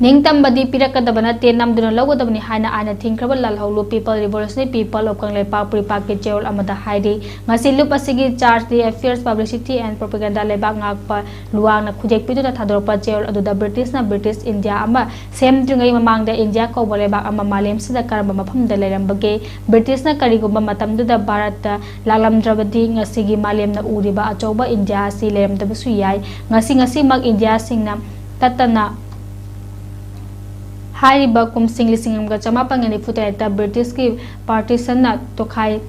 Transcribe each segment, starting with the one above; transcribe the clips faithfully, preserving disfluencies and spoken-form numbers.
ꯅꯤꯡꯇꯝꯕꯗꯤ ꯄꯤꯔꯛꯀꯗꯕ ꯅꯠꯇꯦ, ꯅꯝꯗꯨꯅ ꯂꯧꯒꯗꯕꯅꯤ ꯍꯥꯏꯅ ꯑꯥꯏꯟꯅ ꯊꯤꯡꯈ꯭ꯔꯕ ꯂꯥꯜꯍꯧꯂꯨ People Revolutionary People of Kangleipak ꯄꯨꯔꯤꯄꯥꯛꯀꯤ ꯆꯦꯔꯣꯜ ꯑꯃꯗ ꯍꯥꯏꯔꯤ꯫ ꯉꯁꯤ ꯂꯨꯞ ꯑꯁꯤꯒꯤ charge d' affaires publicity and propaganda ꯂꯩꯕꯥꯛ ꯉꯥꯛꯄ ꯂꯨꯋꯥꯡꯅ ꯈꯨꯗꯦꯛꯄꯤꯗꯨꯅ ꯊꯥꯗꯣꯔꯛꯄ ꯆꯦꯔꯣꯜ ꯑꯗꯨꯗ ꯕ꯭ꯔꯤꯇꯤꯁꯅ ꯕ꯭ꯔꯤꯇꯤꯁ ꯏꯟꯗꯤꯌꯥ ꯑꯃ ꯁꯦꯝꯗ꯭ꯔꯤꯉꯩ ꯃꯃꯥꯡꯗ ꯏꯟꯗꯤꯌꯥ ꯀꯧꯕ ꯂꯩꯕꯥꯛ ꯑꯃ ꯃꯥꯂꯦꯝꯁꯤꯗ ꯀꯔꯝꯕ ꯃꯐꯝꯗ ꯂꯩꯔꯝꯕꯒꯦ? ꯕ꯭ꯔꯤꯇꯤꯁꯅ ꯀꯔꯤꯒꯨꯝꯕ ꯃꯇꯝꯗꯨꯗ ꯚꯥꯔꯠꯇ ꯂꯥꯛꯂꯝꯗ꯭ꯔꯕꯗꯤ ꯉꯁꯤꯒꯤ ꯃꯥꯂꯦꯝꯅ ꯎꯔꯤꯕ ꯑꯆꯧꯕ ꯏꯟꯗꯤꯌꯥ ꯑꯁꯤ ꯂꯩꯔꯝꯗꯕꯁꯨ ꯌꯥꯏ꯫ ꯉꯁꯤ ꯉꯁꯤꯃꯛ ꯏꯟꯗꯤꯌꯥꯁꯤꯡꯅ ꯇꯠꯇꯅ ꯍꯥꯏꯔꯤꯕ ꯀꯨꯝꯁꯤꯡ ꯂꯤꯁꯤꯡ ꯑꯃꯒ ꯆꯃꯥꯄꯟꯒ ꯅꯤꯐꯨ ꯇꯔꯦꯠꯇ ꯕ꯭ꯔꯤꯇꯤꯁꯀꯤ ꯄꯥꯔꯇꯤꯁꯟꯅ ꯇꯣꯈꯥꯏ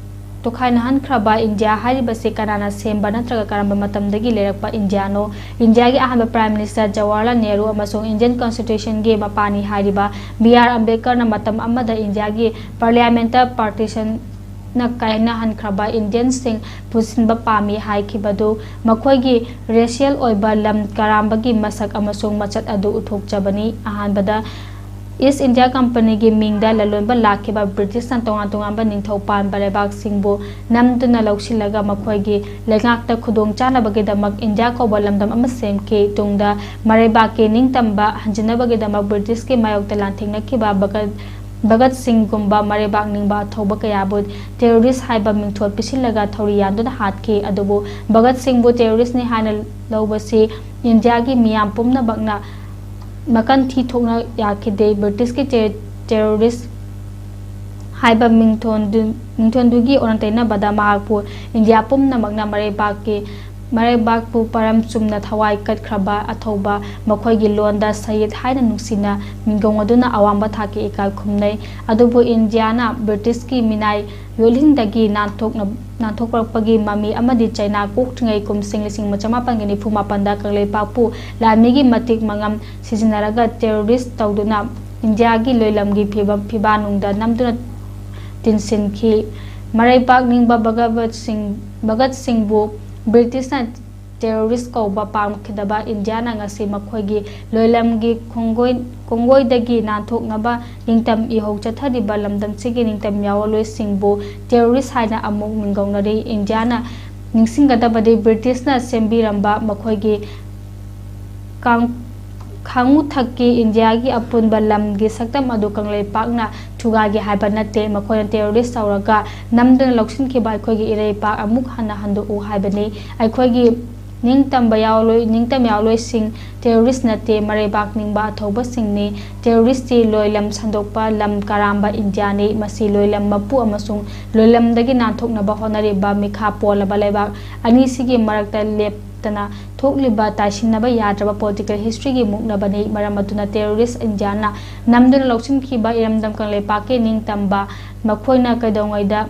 ꯇꯣꯈꯥꯏꯅꯍꯟꯈ꯭ꯔꯕ ꯏꯟꯗꯤꯌꯥ ꯍꯥꯏꯔꯤꯕꯁꯤ ꯀꯅꯥꯅ ꯁꯦꯝꯕ ꯅꯠꯇ꯭ꯔꯒ ꯀꯔꯝꯕ ꯃꯇꯝꯗꯒꯤ ꯂꯩꯔꯛꯄ ꯏꯟꯗꯤꯌꯥꯅꯣ? ꯏꯟꯗꯤꯌꯥꯒꯤ ꯑꯍꯥꯟꯕ ꯄ꯭ꯔꯥꯏꯝ ꯃꯤꯅꯤꯁꯇꯔ ꯖꯋꯥꯍꯔꯂꯥꯜ ꯅꯦꯍꯔꯨ ꯑꯃꯁꯨꯡ ꯏꯟꯗꯤꯌꯟ ꯀꯣꯟꯁꯇꯤꯇ꯭ꯌꯨꯁꯟꯒꯤ ꯃꯄꯥꯅꯤ ꯍꯥꯏꯔꯤꯕ ꯕꯤ ꯑꯥꯔ ꯑꯝꯕꯦꯗꯀꯔꯅ ꯃꯇꯝ ꯑꯃꯗ ꯏꯟꯗꯤꯌꯥꯒꯤ ꯄꯥꯔꯂꯤꯌꯥꯃꯦꯟꯇ ꯄꯥꯔꯇꯤꯁꯟꯅ ꯀꯥꯏꯅꯍꯟꯈ꯭ꯔꯕ ꯏꯟꯗꯤꯌꯟꯁꯤꯡ ꯄꯨꯟꯁꯤꯟꯕ ꯄꯥꯝꯃꯤ ꯍꯥꯏꯈꯤꯕꯗꯨ ꯃꯈꯣꯏꯒꯤ ꯔꯦꯁꯤꯌꯦꯜ ꯑꯣꯏꯕ ꯂꯝ ꯀꯔꯥꯝꯕꯒꯤ ꯃꯁꯛ ꯑꯃꯁꯨꯡ ꯃꯆꯠ ꯑꯗꯨ ꯎꯠꯊꯣꯛꯆꯕꯅꯤ꯫ ꯑꯍꯥꯟꯕꯗ ꯏꯁ ꯏꯟꯗꯤꯌꯥ ꯀꯝꯄꯅꯤꯒꯤ ꯃꯤꯡꯗ ꯂꯂꯣꯟꯕ ꯂꯥꯛꯈꯤꯕ ꯕ꯭ꯔꯤꯇꯤꯁꯅ ꯇꯣꯉꯥꯟ ꯇꯣꯉꯥꯟꯕ ꯅꯤꯡꯊꯧ ꯄꯥꯟꯕ ꯂꯩꯕꯥꯛꯁꯤꯡꯕꯨ ꯅꯝꯗꯨꯅ ꯂꯧꯁꯤꯜꯂꯒ ꯃꯈꯣꯏꯒꯤ ꯂꯩꯉꯥꯛꯇ ꯈꯨꯗꯣꯡ ꯆꯥꯅꯕꯒꯤꯗꯃꯛ ꯏꯟꯗꯤꯌꯥ ꯀꯧꯕ ꯂꯝꯗꯝ ꯑꯃ ꯁꯦꯝꯈꯤ꯫ ꯇꯨꯡꯗ ꯃꯔꯩꯕꯥꯛꯀꯤ ꯅꯤꯡꯇꯝꯕ ꯍꯟꯖꯤꯟꯅꯕꯒꯤꯗꯃꯛ ꯕ꯭ꯔꯤꯇꯤꯁꯀꯤ ꯃꯥꯌꯣꯛꯇ ꯂꯥꯟꯊꯦꯡꯅꯈꯤꯕ ꯚꯒꯠ ꯚꯒꯠ ꯁꯤꯡꯒꯨꯝꯕ ꯃꯔꯩꯕꯥꯛ ꯅꯤꯡꯕ ꯑꯊꯧꯕ ꯀꯌꯥꯕꯨ ꯇꯦꯔꯣꯔꯤꯁ ꯍꯥꯏꯕ ꯃꯤꯡꯊꯣꯜ ꯄꯤꯁꯤꯜꯂꯒ ꯊꯧꯔꯤ ꯌꯥꯟꯗꯨꯅ ꯍꯥꯠꯈꯤ꯫ ꯑꯗꯨꯕꯨ ꯚꯒꯠ ꯁꯤꯡꯕꯨ ꯇꯦꯔꯣꯔꯤꯁꯅꯤ ꯍꯥꯏꯅ ꯂꯧꯕꯁꯤ ꯏꯟꯗꯤꯌꯥꯒꯤ ꯃꯤꯌꯥꯝ ꯄꯨꯝꯅꯃꯛꯅ ꯃꯀꯟ ꯊꯤ ꯊꯣꯛꯅ ꯌꯥꯈꯤꯗꯦ꯫ ꯕ꯭ꯔꯤꯇꯤꯁꯀꯤ ꯇꯦ-, ꯇꯦꯔꯣꯔꯤꯁ ꯍꯥꯏꯕ ꯃꯤꯡꯊꯣꯟꯗꯨ-, ꯃꯤꯡꯊꯣꯟꯗꯨꯒꯤ ꯑꯣꯟꯅ ꯇꯩꯅꯕꯗ ꯃꯍꯥꯛꯄꯨ ꯏꯟꯗꯤꯌꯥ ꯄꯨꯝꯅꯃꯛꯅ ꯃꯔꯩꯕꯥꯛꯀꯤ, ꯃꯔꯩꯕꯥꯛꯄꯨ ꯄꯔꯝ ꯆꯨꯝꯅ ꯊꯋꯥꯏ ꯀꯠꯈ꯭ꯔꯕ ꯑꯊꯧꯕ ꯃꯈꯣꯏꯒꯤ ꯂꯣꯟꯗ ꯁꯌꯤꯗ ꯍꯥꯏꯅ ꯅꯨꯡꯁꯤꯅ ꯃꯤꯡꯒꯧ ꯑꯗꯨꯅ ꯑꯋꯥꯡꯕ ꯊꯥꯛꯀꯤ ꯏꯀꯥꯏ ꯈꯨꯝꯅꯩ꯫ ꯑꯗꯨꯕꯨ ꯏꯟꯗꯤꯌꯥꯅ ꯕ꯭ꯔꯤꯇꯤꯁꯀꯤ ꯃꯤꯅꯥꯏ ꯌꯣꯜꯍꯤꯟꯗꯒꯤ ꯅꯥꯟꯊꯣꯛꯅ-, ꯅꯥꯟꯊꯣꯛꯂꯛꯄꯒꯤ ꯃꯃꯤ ꯑꯃꯗꯤ ꯆꯩꯅꯥ ꯀꯣꯛꯇ꯭ꯔꯤꯉꯩ ꯀꯨꯝꯁꯤꯡ ꯂꯤꯁꯤꯡ ꯑꯃ ꯆꯃꯥꯄꯟꯒ ꯅꯤꯐꯨ ꯃꯥꯄꯟꯗ ꯀꯪꯂꯩꯄꯥꯛꯄꯨ ꯂꯥꯟꯃꯤꯒꯤ ꯃꯇꯤꯛ ꯃꯉꯝ ꯁꯤꯖꯤꯟꯅꯔꯒ ꯇꯦꯔꯣꯔꯤꯁ ꯇꯧꯗꯨꯅ ꯏꯟꯗꯤꯌꯥꯒꯤ ꯂꯣꯏꯂꯝꯒꯤ ꯐꯤꯕꯝ, ꯐꯤꯕꯥꯅꯨꯡꯗ ꯅꯝꯗꯨꯅ ꯇꯤꯟꯁꯤꯟꯈꯤ꯫ ꯃꯔꯩꯕꯥꯛ ꯅꯤꯡꯕ ꯚꯒꯠ ꯁꯤꯡ, ꯚꯒꯠ ꯁꯤꯡꯕꯨ ꯕ꯭ꯔꯤꯇꯤꯁꯅ ꯇꯦꯔꯣꯔꯤꯁ ꯀꯧꯕ ꯄꯥꯝꯈꯤꯗꯕ ꯏꯟꯗꯤꯌꯥꯅ ꯉꯁꯤ ꯃꯈꯣꯏꯒꯤ ꯂꯣꯏꯂꯝꯒꯤ ꯈꯣꯡꯒꯣꯏ-, ꯈꯣꯡꯒꯣꯏꯗꯒꯤ ꯅꯥꯟꯊꯣꯛꯅꯕ ꯅꯤꯡꯇꯝ ꯏꯍꯧ ꯆꯠꯊꯔꯤꯕ ꯂꯝꯗꯝꯁꯤꯒꯤ ꯅꯤꯡꯇꯝ ꯌꯥꯑꯣꯟꯂꯣꯏꯁꯤꯡꯕꯨ ꯇꯦꯔꯣꯔꯤꯁ ꯍꯥꯏꯅ ꯑꯃꯨꯛ ꯃꯤꯡꯒꯧꯅꯔꯤ꯫ ꯏꯟꯗꯤꯌꯥꯅ ꯅꯤꯡꯁꯤꯡꯒꯗꯕꯗꯤ ꯕ꯭ꯔꯤꯇꯤꯁꯅ ꯁꯦꯝꯕꯤꯔꯝꯕ ꯃꯈꯣꯏꯒꯤ ꯀꯥꯡ-, ꯈꯥꯉꯨ ꯊꯛꯀꯤ ꯏꯟꯗꯤꯌꯥꯒꯤ ꯑꯄꯨꯟꯕ ꯂꯝꯒꯤ ꯁꯛꯇꯝ ꯑꯗꯨ ꯀꯪꯂꯩꯄꯥꯛꯅ ꯊꯨꯒꯥꯏꯒꯦ ꯍꯥꯏꯕ ꯅꯠꯇꯦ꯫ ꯃꯈꯣꯏꯅ terrorist ꯇꯧꯔꯒ ꯅꯝꯗꯨꯅ ꯂꯧꯁꯤꯟꯈꯤꯕ ꯑꯩꯈꯣꯏꯒꯤ ꯏꯔꯩꯄꯥꯛ ꯑꯃꯨꯛ ꯍꯟꯅ ꯍꯟꯗꯣꯛꯎ ꯍꯥꯏꯕꯅꯤ꯫ ꯑꯩꯈꯣꯏꯒꯤ ꯅꯤꯡꯇꯝꯕ ꯌꯥꯎꯂꯣꯏ-, ꯅꯤꯡꯇꯝ ꯌꯥꯎꯂꯣꯏꯁꯤꯡ terrorist ꯅꯠꯇꯦ, ꯃꯔꯩꯕꯥꯛ ꯅꯤꯡꯕ ꯑꯊꯧꯕꯁꯤꯡꯅꯤ꯫ Terrorist ꯇꯤ ꯂꯣꯏꯂꯝ ꯁꯟꯗꯣꯛꯄ, ꯂꯝ ꯀꯔꯥꯝꯕ ꯏꯟꯗꯤꯌꯥꯅꯤ꯫ ꯃꯁꯤ ꯂꯣꯏꯂꯝ ꯃꯄꯨ ꯑꯃꯁꯨꯡ ꯂꯣꯏꯂꯝꯗꯒꯤ ꯅꯥꯟꯊꯣꯛꯅꯕ ꯍꯣꯠꯅꯔꯤꯕ ꯃꯤꯈꯥ ꯄꯣꯜꯂꯕ ꯂꯩꯕꯥꯛ ꯑꯅꯤꯁꯤꯒꯤ ꯃꯔꯛꯇ ꯂꯦꯞꯇꯅ ꯊꯣꯛꯂꯤꯕ ꯇꯥꯏꯁꯤꯟꯅꯕ ꯌꯥꯗ꯭ꯔꯕ political history ꯒꯤ ꯃꯨꯛꯅꯕꯅꯤ꯫ ꯃꯔꯝ ꯑꯗꯨꯅ terrorist ꯏꯟꯗꯤꯌꯥꯅ ꯅꯝꯗꯨꯅ ꯂꯧꯁꯤꯟꯈꯤꯕ ꯏꯔꯝꯗꯝ ꯀꯪꯂꯩꯄꯥꯛꯀꯤ ꯅꯤꯡꯇꯝꯕ ꯃꯈꯣꯏꯅ ꯀꯩꯗꯧꯉꯩꯗ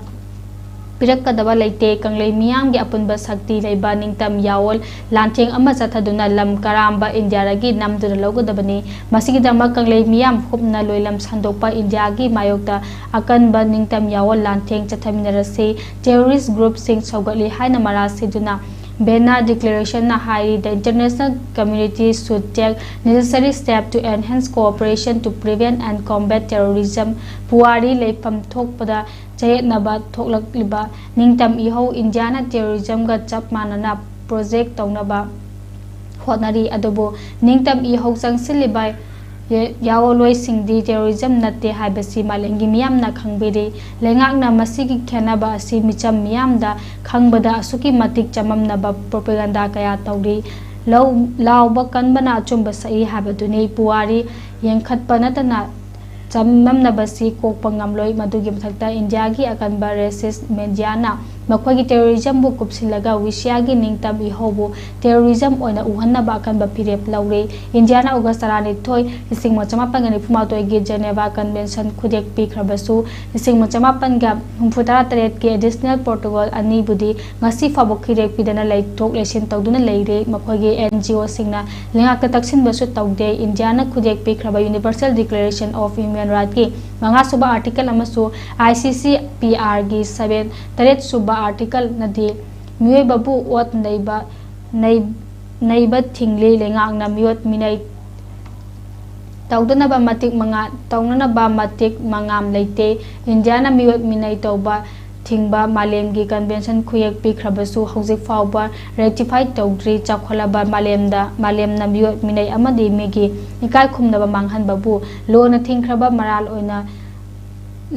ꯄꯤꯔꯛꯀꯗꯕ ꯂꯩꯇꯦ꯫ ꯀꯪꯂꯩ ꯃꯤꯌꯥꯝꯒꯤ ꯑꯄꯨꯟꯕ ꯁꯛꯇꯤ ꯂꯩꯕ ꯅꯤꯡꯇꯝ ꯌꯥꯑꯣꯜ ꯂꯥꯟꯊꯦꯡ ꯑꯃ ꯆꯠꯊꯗꯨꯅ ꯂꯝ ꯀꯔꯥꯝꯕ ꯏꯟꯗꯤꯌꯥꯗꯒꯤ ꯅꯝꯗꯨꯅ ꯂꯧꯒꯗꯕꯅꯤ꯫ ꯃꯁꯤꯒꯤꯗꯃꯛ ꯀꯪꯂꯩ ꯃꯤꯌꯥꯝ ꯍꯨꯞꯅ ꯂꯣꯏꯂꯝ ꯁꯟꯗꯣꯛꯄ ꯏꯟꯗꯤꯌꯥꯒꯤ ꯃꯥꯌꯣꯛꯇ ꯑꯀꯟꯕ ꯅꯤꯡꯇꯝ ꯌꯥꯑꯣꯜ ꯂꯥꯟꯊꯦꯡ ꯆꯠꯊꯃꯤꯟꯅꯔꯁꯤ꯫ Terrorist group ꯁꯤꯡ ꯁꯧꯒꯠꯂꯤ ꯍꯥꯏꯅ ꯃꯔꯥꯜ ꯁꯤꯗꯨꯅ ꯕꯦꯅꯥ declaration ꯅ ꯍꯥꯏꯔꯤ, "The international community should take necessary step to enhance cooperation to prevent and combat terrorism"꯫ ꯄꯨꯋꯥꯔꯤ ꯂꯩꯐꯝ ꯊꯣꯛꯄꯗ ꯆꯌꯦꯠꯅꯕ ꯊꯣꯛꯂꯛꯂꯤꯕ ꯅꯤꯡꯇꯝ ꯏꯍꯧ ꯏꯟꯗꯤꯌꯥꯅ terrorism ꯒ ꯆꯞ ꯃꯥꯟꯅꯅ project ꯇꯧꯅꯕ ꯍꯣꯠꯅꯔꯤ꯫ ꯑꯗꯨꯕꯨ ꯅꯤꯡꯇꯝ ꯏꯍꯧ ꯆꯪꯁꯤꯜꯂꯤꯕ ꯌꯥ-, ꯌꯥꯑꯣꯂꯣꯏꯁꯤꯡꯗꯤ terrorism ꯅꯠꯇꯦ ꯍꯥꯏꯕꯁꯤ ꯃꯥꯂꯦꯝꯒꯤ ꯃꯤꯌꯥꯝꯅ ꯈꯪꯕꯤꯔꯤ꯫ ꯂꯩꯉꯥꯛꯅ ꯃꯁꯤꯒꯤ ꯈꯦꯟꯅꯕ ꯑꯁꯤ ꯃꯤꯆꯝ ꯃꯤꯌꯥꯝꯗ ꯈꯪꯕꯗ ꯑꯁꯨꯛꯀꯤ ꯃꯇꯤꯛ ꯆꯃꯝꯅꯕ propaganda ꯀꯌꯥ ꯇꯧꯔꯤ꯫ ꯂꯧ-, ꯂꯥꯎꯕ ꯀꯟꯕꯅ ꯑꯆꯨꯝꯕ ꯁꯛꯏ ꯍꯥꯏꯕꯗꯨꯅꯤ꯫ ꯄꯨꯋꯥꯔꯤ ꯌꯦꯡꯈꯠꯄ ꯅꯠꯇꯅ ꯆꯃꯝꯅꯕꯁꯤ ꯀꯣꯛꯄ ꯉꯝꯂꯣꯏ꯫ ꯃꯗꯨꯒꯤ ꯃꯊꯛꯇ ꯏꯟꯗꯤꯌꯥꯒꯤ ꯑꯀꯟꯕ racist media ꯅ ꯃꯈꯣꯏꯒꯤ terrorism ꯕꯨ ꯀꯨꯞꯁꯤꯜꯂꯒ ꯋꯤꯁꯤꯌꯥꯒꯤ ꯅꯤꯡꯇꯝ ꯏꯍꯧꯕꯨ terrorism ꯑꯣꯏꯅ ꯎꯍꯟꯅꯕ ꯑꯀꯟꯕ ꯐꯤꯔꯦꯞ ꯂꯧꯔꯤ꯫ ꯏꯟꯗꯤꯌꯥꯅ ꯑꯣꯒꯁ ꯇꯔꯥꯅꯤꯊꯣꯏ, ꯂꯤꯁꯤꯡ ꯑꯃ ꯆꯃꯥꯄꯟꯒ ꯅꯤꯐꯨ ꯃꯥꯊꯣꯏꯒꯤ Geneva Convention ꯈꯨꯗꯦꯛ ꯄꯤꯈ꯭ꯔꯕꯁꯨ, ꯂꯤꯁꯤꯡ ꯑꯃ ꯆꯃꯥꯄꯟꯒ ꯍꯨꯝꯐꯨꯇꯔꯥ ꯇꯔꯦꯠꯀꯤ additional protocol ꯑꯅꯤꯕꯨꯗꯤ ꯉꯁꯤ ꯐꯥꯎꯕ ꯈꯤꯔꯦꯛ ꯄꯤꯗꯅ ꯂꯩꯊꯣꯛ ꯂꯩꯁꯤꯟ ꯇꯧꯗꯨꯅ ꯂꯩꯔꯤ꯫ ꯃꯈꯣꯏꯒꯤ N G O ꯁꯤꯡꯅ ꯂꯩꯉꯥꯛꯇ ꯇꯛꯁꯤꯟꯕꯁꯨ ꯇꯧꯗꯦ꯫ ꯏꯟꯗꯤꯌꯥꯅ ꯈꯨꯗꯦꯛ ꯄꯤꯈ꯭ꯔꯕ Universal Declaration of Human Right ꯀꯤ ꯃꯉꯥꯁꯨꯕ article ꯑꯃꯁꯨꯡ I C C P R ꯒꯤ seven, ꯇꯔꯦꯠꯁꯨꯕ article ꯅꯗꯤ ꯃꯤꯑꯣꯏꯕꯕꯨ ꯑꯣꯠ ꯅꯩꯕ, ꯅꯩ-, ꯅꯩꯕ ꯊꯤꯡꯂꯤ꯫ ꯂꯩꯉꯥꯛꯅ ꯃꯤꯑꯣꯠ ꯃꯤꯅꯩ ꯇꯧꯗꯅꯕ ꯃꯇꯤꯛ ꯃꯉꯥ-, ꯇꯧꯅꯅꯕ ꯃꯇꯤꯛ ꯃꯉꯥꯝ ꯂꯩꯇꯦ꯫ ꯏꯟꯗꯤꯌꯥꯅ ꯃꯤꯑꯣꯠ ꯃꯤꯅꯩ ꯇꯧꯕ ꯊꯤꯡꯕ ꯃꯥꯂꯦꯝꯒꯤ convention ꯈꯨꯌꯦꯛ ꯄꯤꯈ꯭ꯔꯕꯁꯨ ꯍꯧꯖꯤꯛ ꯐꯥꯎꯕ rectify ꯇꯧꯗ꯭ꯔꯤ꯫ ꯆꯥꯎꯈꯠꯂꯕ ꯃꯥꯂꯦꯝꯗ, ꯃꯥꯂꯦꯝꯅ ꯃꯤꯑꯣꯠ ꯃꯤꯅꯩ ꯑꯃꯗꯤ ꯃꯤꯒꯤ ꯏꯀꯥꯏ ꯈꯨꯝꯅꯕ ꯃꯥꯡꯍꯟꯕꯕꯨ ꯂꯣꯅ ꯊꯤꯡꯈ꯭ꯔꯕ ꯃꯔꯥꯜ ꯑꯣꯏꯅ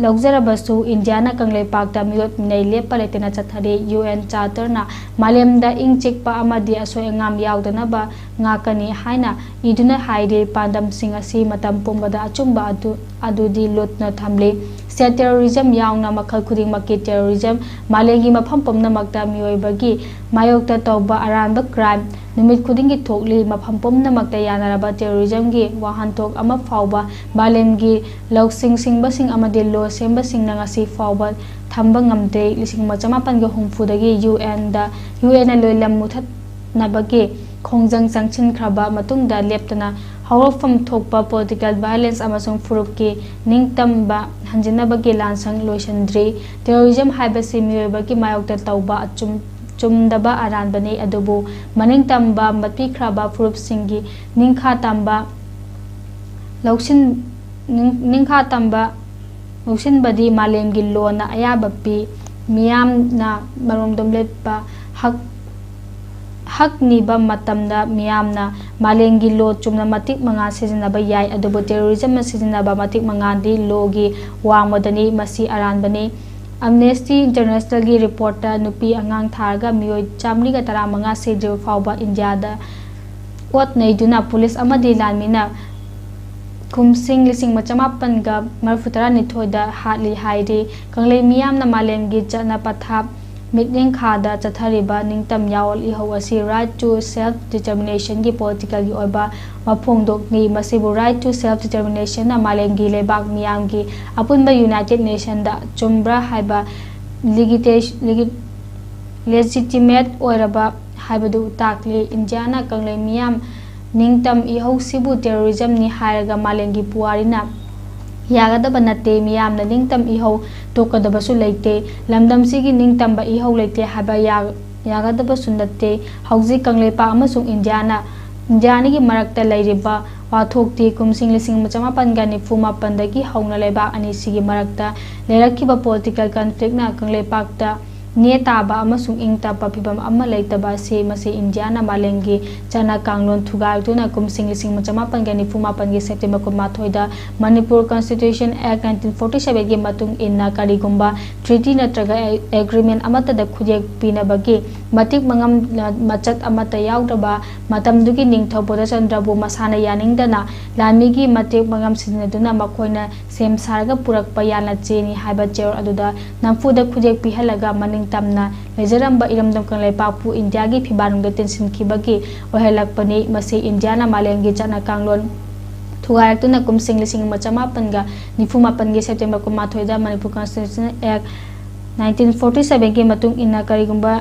ꯂꯧꯖꯔꯕꯁꯨ, ꯏꯟꯗꯤꯌꯥꯅ ꯀꯪꯂꯩꯄꯥꯛꯇ ꯃꯤꯑꯣꯠ ꯃꯤꯅꯩ ꯂꯦꯞꯄ ꯂꯩꯇꯅ ꯆꯠꯊꯔꯤ꯫ U N Charterꯅ ꯃꯥꯂꯦꯝꯗ ꯏꯪ ꯆꯤꯛꯄ ꯑꯃꯗꯤ ꯑꯁꯣꯏ ꯑꯉꯥꯝ ꯌꯥꯎꯗꯅꯕ ꯉꯥꯛꯀꯅꯤ ꯍꯥꯏꯅ ꯏꯗꯨꯅ ꯍꯥꯏꯔꯤ꯫ ꯄꯥꯟꯗꯝꯁꯤꯡ ꯑꯁꯤ ꯃꯇꯝ ꯄꯨꯝꯕꯗ ꯑꯆꯨꯝꯕ ꯑꯗꯨ, ꯑꯗꯨꯗꯤ ꯂꯨꯠꯅ ꯊꯝꯂꯤ꯫ State terrorism ꯌꯥꯎꯅ ꯃꯈꯜ ꯈꯨꯗꯤꯡꯃꯛꯀꯤ terrorism, ꯃꯥꯂꯦꯝꯒꯤ ꯃꯐꯝ ꯄꯨꯝꯅꯃꯛꯇ ꯃꯤꯑꯣꯏꯕꯒꯤ ꯃꯥꯌꯣꯛꯇ ꯇꯧꯕ ꯑꯔꯥꯟꯕ crime ꯅꯨꯃꯤꯠ ꯈꯨꯗꯤꯡꯒꯤ ꯊꯣꯛꯂꯤ꯫ ꯃꯐꯝ ꯄꯨꯝꯅꯃꯛꯇ ꯌꯥꯅꯔꯕ terrorismꯒꯤ ꯋꯥꯍꯟꯊꯣꯛ ꯑꯃ ꯐꯥꯎꯕ ꯃꯥꯂꯦꯝꯒꯤ ꯂꯧꯁꯤꯡ ꯁꯤꯡꯕꯁꯤꯡ ꯑꯃꯗꯤ law ꯁꯦꯝꯕꯁꯤꯡꯅ ꯉꯁꯤ ꯐꯥꯎꯕ ꯊꯝꯕ ꯉꯝꯗꯦ꯫ ꯂꯤꯁꯤꯡ ꯑꯃ ꯆꯃꯥꯄꯟꯒ ꯍꯨꯝꯐꯨꯗꯒꯤ U Nꯗ, UNꯅ ꯂꯣꯏꯂꯝ ꯃꯨꯊꯠꯅꯕꯒꯤ ꯈꯣꯡꯖꯪ ꯆꯪꯁꯤꯟꯈ꯭ꯔꯕ ꯃꯇꯨꯡꯗ ꯂꯦꯞꯇꯅ ꯍꯧꯔꯛꯐꯝ ꯊꯣꯛꯄ political violence ꯑꯃꯁꯨꯡ ꯐꯨꯔꯨꯞꯀꯤ ꯅꯤꯡꯇꯝꯕ ꯍꯟꯖꯤꯟꯅꯕꯒꯤ ꯂꯥꯟꯁꯪ ꯂꯣꯏꯁꯤꯟꯗ꯭ꯔꯤ꯫ Terrorism ꯍꯥꯏꯕꯁꯤ ꯃꯤꯑꯣꯏꯕꯒꯤ ꯃꯥꯌꯣꯛꯇ ꯇꯧꯕ ꯑꯆꯨꯝ-, ꯆꯨꯝꯗꯕ ꯑꯔꯥꯟꯕꯅꯤ, ꯑꯗꯨꯕꯨ ꯃꯅꯤꯡꯇꯝꯕ ꯃꯠꯄꯤꯈ꯭ꯔꯕ ꯐꯨꯔꯨꯞꯁꯤꯡꯒꯤ ꯅꯤꯡꯈꯥ ꯇꯝꯕ ꯂꯧꯁꯤꯟ-, ꯅꯤꯡ-, ꯅꯤꯡꯈꯥ ꯇꯝꯕ ꯂꯧꯁꯤꯟꯕꯗꯤ ꯃꯥꯂꯦꯝꯒꯤ ꯂꯣꯅ ꯑꯌꯥꯕ ꯄꯤ꯫ ꯃꯤꯌꯥꯝꯅ ꯃꯔꯣꯝꯗꯣꯝ ꯂꯦꯞꯄ ꯍꯛ, ꯍꯛ ꯅꯤꯕ ꯃꯇꯝꯗ ꯃꯤꯌꯥꯝꯅ ꯃꯥꯂꯦꯝꯒꯤ ꯂꯣ ꯆꯨꯝꯅ ꯃꯇꯤꯛ ꯃꯉꯥ ꯁꯤꯖꯤꯟꯅꯕ ꯌꯥꯏ, ꯑꯗꯨꯕꯨ terrorismꯅ ꯁꯤꯖꯤꯟꯅꯕ ꯃꯇꯤꯛ ꯃꯉꯥꯗꯤ ꯂꯣꯒꯤ ꯋꯥꯡꯃꯗꯅꯤ꯫ ꯃꯁꯤ ꯑꯔꯥꯟꯕꯅꯤ꯫ Amnesty Internationalꯒꯤ reportꯇ ꯅꯨꯄꯤ ꯑꯉꯥꯡ ꯊꯥꯔꯒ ꯃꯤꯑꯣꯏ ꯆꯥꯃꯔꯤꯒ ꯇꯔꯥꯃꯉꯥ ꯁꯤꯗ꯭ꯔꯤꯕ ꯐꯥꯎꯕ ꯏꯟꯗꯤꯌꯥꯗ ꯑꯣꯠ ꯅꯩꯗꯨꯅ ꯄꯨꯂꯤꯁ ꯑꯃꯗꯤ ꯂꯥꯟꯃꯤꯅ ꯀꯨꯝꯁꯤꯡ ꯂꯤꯁꯤꯡ ꯑꯃ ꯆꯃꯥꯄꯟꯒ ꯃꯔꯤꯐꯨ ꯇꯔꯥꯅꯤꯊꯣꯏꯗ ꯍꯥꯠꯂꯤ ꯍꯥꯏꯔꯤ꯫ ꯀꯪꯂꯩ ꯃꯤꯌꯥꯝꯅ ꯃꯥꯂꯦꯝꯒꯤ ꯆꯠꯅ ꯄꯊꯥꯞ ꯃꯤꯠꯌꯦꯡꯈꯥꯗ ꯆꯠꯊꯔꯤꯕ ꯅꯤꯡꯇꯝ ꯌꯥꯑꯣꯜ ꯏꯍꯧ ꯑꯁꯤ Right to Self Determinationꯒꯤ politicalꯒꯤ ꯑꯣꯏꯕ ꯃꯐꯣꯡꯗꯣꯛꯅꯤ꯫ ꯃꯁꯤꯕꯨ Right to Self Determinationꯅ ꯃꯥꯂꯦꯝꯒꯤ ꯂꯩꯕꯥꯛ ꯃꯤꯌꯥꯝꯒꯤ ꯑꯄꯨꯟꯕ United Nationꯗ ꯑꯆꯨꯝꯕ꯭ꯔꯥ ꯍꯥꯏꯕ legita-, legi-, legitimate ꯑꯣꯏꯔꯕ ꯍꯥꯏꯕꯗꯨ ꯇꯥꯛꯂꯤ꯫ ꯏꯟꯗꯤꯌꯥꯅ ꯀꯪꯂꯩ ꯃꯤꯌꯥꯝ ꯅꯤꯡꯇꯝ ꯏꯍꯧꯁꯤꯕꯨ terrorismꯅꯤ ꯍꯥꯏꯔꯒ ꯃꯥꯂꯦꯝꯒꯤ ꯄꯨꯋꯥꯔꯤꯅ ꯌꯥꯒꯗꯕ ꯅꯠꯇꯦ꯫ ꯃꯤꯌꯥꯝꯅ ꯅꯤꯡꯇꯝ ꯏꯍꯧ ꯇꯣꯛꯀꯗꯕꯁꯨ ꯂꯩꯇꯦ꯫ ꯂꯝꯗꯝꯁꯤꯒꯤ ꯅꯤꯡꯇꯝꯕ ꯏꯍꯧ ꯂꯩꯇꯦ ꯍꯥꯏꯕ ꯌꯥ-, ꯌꯥꯒꯗꯕꯁꯨ ꯅꯠꯇꯦ꯫ ꯍꯧꯖꯤꯛ ꯀꯪꯂꯩꯄꯥꯛ ꯑꯃꯁꯨꯡ ꯏꯟꯗꯤꯌꯥꯅ ꯏꯟꯗꯤꯌꯥ ꯑꯅꯤꯒꯤ ꯃꯔꯛꯇ ꯂꯩꯔꯤꯕ ꯋꯥꯊꯣꯛꯇꯤ ꯀꯨꯝꯁꯤꯡ ꯂꯤꯁꯤꯡ ꯑꯃ ꯆꯃꯥꯄꯟꯒ ꯅꯤꯐꯨ ꯃꯥꯄꯟꯗꯒꯤ ꯍꯧꯅ ꯂꯩꯕꯥꯛ ꯑꯅꯤꯁꯤꯒꯤ ꯃꯔꯛꯇ ꯂꯩꯔꯛꯈꯤꯕ political conflictꯅ ꯀꯪꯂꯩꯄꯥꯛꯇ ꯅꯦ ꯇꯥꯕ ꯑꯃꯁꯨꯡ ꯏꯪ ꯇꯞꯄ ꯐꯤꯚꯝ ꯑꯃ ꯂꯩꯇꯕ ꯑꯁꯤ ꯃꯁꯤ ꯏꯟꯗꯤꯌꯥꯅ ꯃꯥꯂꯦꯝꯒꯤ ꯆꯠꯅ ꯀꯥꯡꯂꯣꯟ ꯊꯨꯒꯥꯏꯗꯨꯅ ꯀꯨꯝꯁꯤꯡ ꯂꯤꯁꯤꯡ ꯑꯃ ꯆꯃꯥꯄꯟꯒ ꯅꯤꯐꯨ ꯃꯥꯄꯟꯒꯤ September ꯀꯨꯟꯃꯥꯊꯣꯏꯗ Manipur Constitution Act nineteen forty sevenꯒꯤ ꯃꯇꯨꯡ ꯏꯟꯅ ꯀꯔꯤꯒꯨꯝꯕ treaty ꯅꯠꯇ꯭ꯔꯒ agreement ꯑꯃꯠꯇꯗ ꯈꯨꯠꯌꯦꯛ ꯄꯤꯅꯕꯒꯤ ꯃꯇꯤꯛ ꯃꯉꯝ ꯃꯆꯠ ꯑꯃꯠꯇ ꯌꯥꯎꯗ꯭ꯔꯕ ꯃꯇꯝꯗꯨꯒꯤ ꯅꯤꯡꯊꯧ ꯕꯣꯙꯆꯟꯗ꯭ꯔꯕꯨ ꯃꯁꯥꯅ ꯌꯥꯅꯤꯡꯗꯅ ꯂꯥꯟꯃꯤꯒꯤ ꯃꯇꯤꯛ ꯃꯉꯝ ꯁꯤꯖꯤꯟꯅꯗꯨꯅ ꯃꯈꯣꯏꯅ ꯁꯦꯝ ꯁꯥꯔꯒ ꯄꯨꯔꯛꯄ ꯌꯥꯅ ꯆꯦꯅꯤ ꯍꯥꯏꯕ ꯆꯦꯔꯣꯜ ꯑꯗꯨꯗ ꯅꯝꯐꯨꯗ ꯈꯨꯠꯌꯦꯛ ꯄꯤꯍꯜꯂꯒ ꯃꯅꯤꯡ ꯇꯝꯅ ꯂꯩꯖꯔꯝꯕ ꯏꯔꯝꯗꯝ ꯀꯪꯂꯩꯄꯥꯛꯄꯨ ꯏꯟꯗꯤꯌꯥꯒꯤ ꯐꯤꯕꯥꯛꯅꯨꯡꯗ ꯇꯤꯟꯁꯤꯟꯈꯤꯕꯒꯤ ꯑꯣꯏꯍꯜꯂꯛꯄꯅꯤ꯫ ꯃꯁꯤ ꯏꯟꯗꯤꯌꯥꯅ ꯃꯥꯂꯦꯝꯒꯤ ꯆꯠꯅ ꯀꯥꯡꯂꯣꯟ ꯊꯨꯒꯥꯏꯔꯛꯇꯨꯅ ꯀꯨꯝꯁꯤꯡ ꯂꯤꯁꯤꯡ ꯑꯃ ꯆꯃꯥꯄꯟꯒ ꯅꯤꯐꯨ ꯃꯥꯄꯟꯒꯤ September ꯀꯨꯟꯃꯥꯊꯣꯏꯗ Manipur Constitution Act nineteen forty sevenꯒꯤ ꯃꯇꯨꯡ ꯏꯟꯅ ꯀꯔꯤꯒꯨꯝꯕ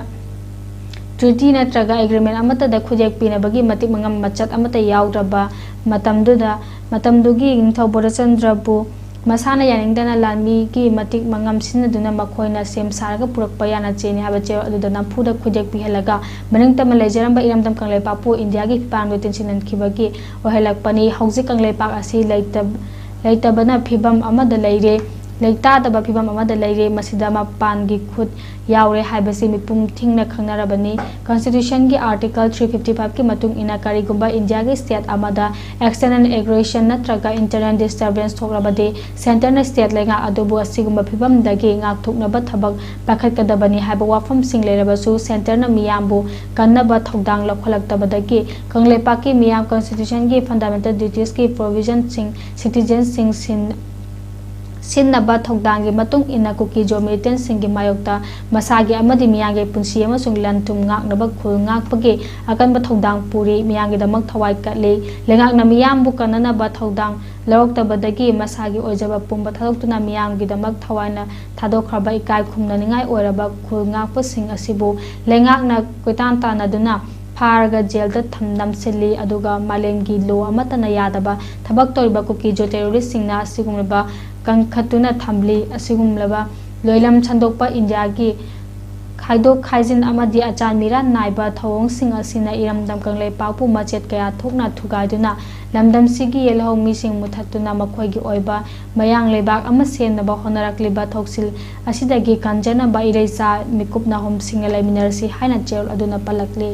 treaty ꯅꯠꯇ꯭ꯔꯒ agreement ꯑꯃꯠꯇꯗ ꯈꯨꯠꯌꯦꯛ ꯄꯤꯅꯕꯒꯤ ꯃꯇꯤꯛ ꯃꯉꯝ ꯃꯆꯠ ꯑꯃꯠꯇ ꯌꯥꯎꯗ꯭ꯔꯕ ꯃꯇꯝꯗꯨꯗ, ꯃꯇꯝꯗꯨꯒꯤ ꯅꯤꯡꯊꯧ ꯕꯣꯙꯆꯟꯗ꯭ꯔꯕꯨ ꯃꯁꯥꯅ ꯌꯥꯅꯤꯡꯗꯅ ꯂꯥꯟꯃꯤꯒꯤ ꯃꯇꯤꯛ ꯃꯉꯝ ꯁꯤꯖꯤꯟꯅꯗꯨꯅ ꯃꯈꯣꯏꯅ ꯁꯦꯝ ꯁꯥꯔꯒ ꯄꯨꯔꯛꯄ ꯌꯥꯅ ꯆꯦꯅꯤ ꯍꯥꯏꯕ ꯆꯦꯔꯣꯜ ꯑꯗꯨꯗ ꯅꯝꯐꯨꯗ ꯈꯨꯠꯌꯦꯛ ꯄꯤꯍꯜꯂꯒ ꯃꯅꯤꯡ ꯇꯝꯅ ꯂꯩꯖꯔꯝꯕ ꯏꯔꯝꯗꯝ ꯀꯪꯂꯩꯄꯥꯛꯄꯨ ꯏꯟꯗꯤꯌꯥꯒꯤ ꯐꯤꯕꯥꯛꯅꯨꯡꯗ ꯇꯤꯟꯁꯤꯟꯍꯟꯈꯤꯕꯒꯤ ꯑꯣꯏꯍꯜꯂꯛꯄꯅꯤ꯫ ꯍꯧꯖꯤꯛ ꯀꯪꯂꯩꯄꯥꯛ ꯑꯁꯤ ꯂꯩꯇ-, ꯂꯩꯇꯕꯅ ꯐꯤꯕꯝ ꯑꯃꯗ ꯂꯩꯔꯦ, ꯂꯩꯇꯥꯗꯕ ꯐꯤꯕꯝ ꯑꯃꯗ ꯂꯩꯔꯦ꯫ ꯃꯁꯤꯗ ꯃꯄꯥꯟꯒꯤ ꯈꯨꯠ ꯌꯥꯎꯔꯦ ꯍꯥꯏꯕꯁꯤ ꯃꯤꯄꯨꯝ ꯊꯤꯡꯅ ꯈꯪꯅꯔꯕꯅꯤ꯫ Constitutionꯒꯤ Article three fifty fiveꯀꯤ ꯃꯇꯨꯡ ꯏꯟꯅ ꯀꯔꯤꯒꯨꯝꯕ ꯏꯟꯗꯤꯌꯥꯒꯤ state ꯑꯃꯗ external aggression ꯅꯠꯇ꯭ꯔꯒ internal disturbance ꯊꯣꯛꯂꯕꯗꯤ centreꯅ state ꯂꯩꯉꯥꯛ ꯑꯗꯨꯕꯨ ꯑꯁꯤꯒꯨꯝꯕ ꯐꯤꯕꯝꯗꯒꯤ ꯉꯥꯛꯊꯣꯛꯅꯕ ꯊꯕꯛ ꯄꯥꯏꯈꯠꯀꯗꯕꯅꯤ ꯍꯥꯏꯕ ꯋꯥꯐꯝꯁꯤꯡ ꯂꯩꯔꯕꯁꯨ centreꯅ ꯃꯤꯌꯥꯝꯕꯨ ꯀꯟꯅꯕ ꯊꯧꯗꯥꯡ ꯂꯧꯈꯠꯂꯛꯇꯕꯗꯒꯤ ꯀꯪꯂꯩꯄꯥꯛꯀꯤ ꯃꯤꯌꯥꯝ Constitutionꯒꯤ fundamental dutiesꯀꯤ provisionꯁꯤꯡ citizenꯁꯤꯡ ꯁꯤꯟ-, ꯁꯤꯟꯅꯕ ꯊꯧꯗꯥꯡꯒꯤ ꯃꯇꯨꯡ ꯏꯟꯅ ꯀꯨꯀꯤ-ꯖꯣ militantꯁꯤꯡꯒꯤ ꯃꯥꯌꯣꯛꯇ ꯃꯁꯥꯒꯤ ꯑꯃꯗꯤ ꯃꯤꯌꯥꯝꯒꯤ ꯄꯨꯟꯁꯤ ꯑꯃꯁꯨꯡ ꯂꯟ-ꯊꯨꯝ ꯉꯥꯛꯅꯕ ꯈꯨꯜ ꯉꯥꯛꯄꯒꯤ ꯑꯀꯟꯕ ꯊꯧꯗꯥꯡ ꯄꯨꯔꯤ꯫ ꯃꯤꯌꯥꯝꯒꯤꯗꯃꯛ ꯊꯋꯥꯏ ꯀꯠꯂꯤ꯫ ꯂꯩꯉꯥꯛꯅ ꯃꯤꯌꯥꯝꯕꯨ ꯀꯟꯅꯅꯕ ꯊꯧꯗꯥꯡ ꯂꯧꯔꯛꯇꯕꯗꯒꯤ ꯃꯁꯥꯒꯤ ꯑꯣꯏꯖꯕ ꯄꯨꯝꯕ ꯊꯥꯗꯣꯛꯇꯨꯅ ꯃꯤꯌꯥꯝꯒꯤꯗꯃꯛ ꯊꯋꯥꯏꯅ ꯊꯥꯗꯣꯛꯈ꯭ꯔꯕ ꯏꯀꯥꯏ ꯈꯨꯝꯅꯅꯤꯡꯉꯥꯏ ꯑꯣꯏꯔꯕ ꯈꯨꯜ ꯉꯥꯛꯄꯁꯤꯡ ꯑꯁꯤꯕꯨ ꯂꯩꯉꯥꯛꯅ ꯀꯣꯏꯇꯥꯟ ꯇꯥꯟꯅꯗꯨꯅ ꯐꯥꯔꯒ ꯖꯦꯜꯗ ꯊꯝ-, ꯅꯝꯁꯤꯜꯂꯤ꯫ ꯑꯗꯨꯒ ꯃꯥꯂꯦꯝꯒꯤ law ꯑꯃꯠꯇꯅ ꯌꯥꯗꯕ ꯊꯕꯛ ꯇꯧꯔꯤꯕ ꯀꯨꯀꯤ-ꯖꯣ terroristꯁꯤꯡꯅ ꯑꯁꯤꯒꯨꯝꯂꯕ ꯀꯟꯈꯠꯇꯨꯅ ꯊꯝꯂꯤ꯫ ꯑꯁꯤꯒꯨꯝꯂꯕ ꯂꯣꯏꯂꯝ ꯁꯟꯗꯣꯛꯄ ꯏꯟꯗꯤꯌꯥꯒꯤ ꯈꯥꯏꯗꯣꯛ ꯈꯥꯏꯖꯤꯟ ꯑꯃꯗꯤ ꯑꯆꯥꯟ ꯃꯤꯔꯥꯟ ꯅꯥꯏꯕ ꯊꯧꯑꯣꯡꯁꯤꯡ ꯑꯁꯤꯅ ꯏꯔꯝꯗꯝ ꯀꯪꯂꯩꯄꯥꯛꯄꯨ ꯃꯆꯦꯠ ꯀꯌꯥ ꯊꯣꯛꯅ ꯊꯨꯒꯥꯏꯗꯨꯅ ꯂꯝꯗꯝꯁꯤꯒꯤ ꯌꯦꯜꯍꯧꯃꯤꯁꯤꯡ ꯃꯨꯊꯠꯇꯨꯅ ꯃꯈꯣꯏꯒꯤ ꯑꯣꯏꯕ ꯃꯌꯥꯡ ꯂꯩꯕꯥꯛ ꯑꯃ ꯁꯦꯝꯅꯕ ꯍꯣꯠꯅꯔꯛꯂꯤꯕ ꯊꯧꯁꯤꯜ ꯑꯁꯤꯗꯒꯤ ꯀꯟꯖꯅꯕ ꯏꯔꯩꯆꯥ ꯃꯤꯀꯨꯞ ꯅꯥꯍꯨꯝꯁꯤꯡꯒ ꯂꯩꯃꯤꯟꯅꯔꯁꯤ ꯍꯥꯏꯅ ꯆꯦꯔꯣꯜ ꯑꯗꯨꯅ ꯄꯜꯂꯛꯂꯤ꯫